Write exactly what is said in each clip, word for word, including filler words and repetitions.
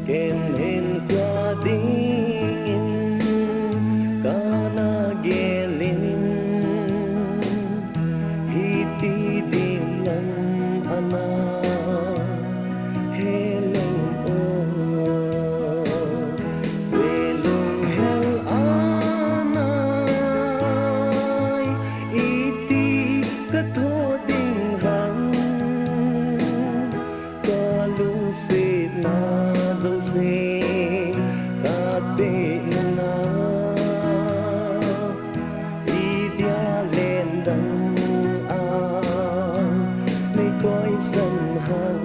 Ken hin kua dingin kana gelin, hiti ding lam ana heleng o. Selunghel anai, iti katho ding ham. Kalungsetna jouse kapeh nunga, idia lendang a nei koisan ham.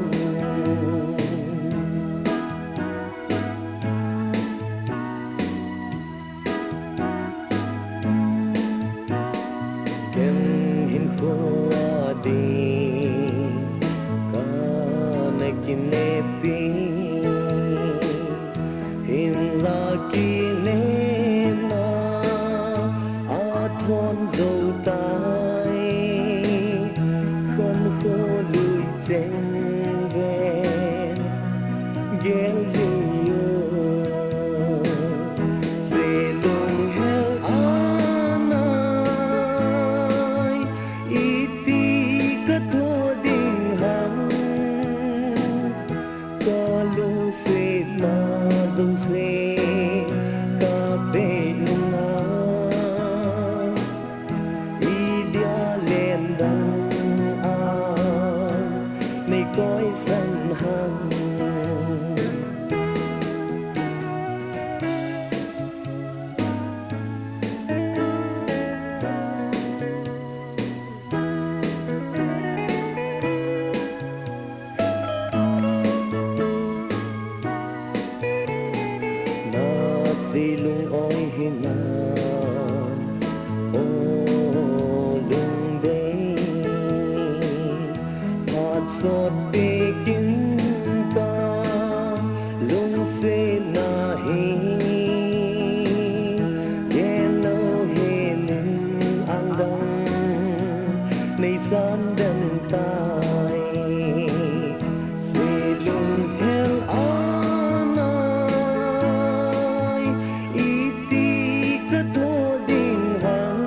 Ken hinkho a ding kana kinepi, hinla kinepna athon jou tai, khankho lui cheng ven gel jing o. Selunghel anai, iti katho ding ham. Kalungsetna jouse kapeh nunga, idia lendang a nei koisan ham. Nasi lung-oi hinam, o lungdei, phat sot pekin kalungsetna hi, gel lou helin angdang nei san den tai. Selunghel anai, iti katho ding ham.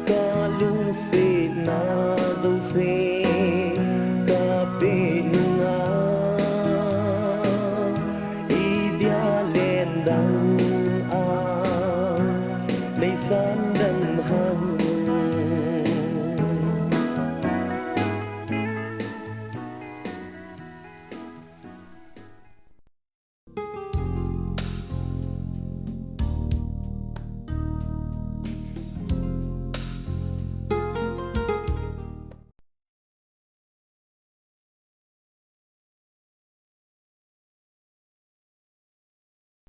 Kalungsetna jouse kapeh nunga, idia lendang a nei san den ham.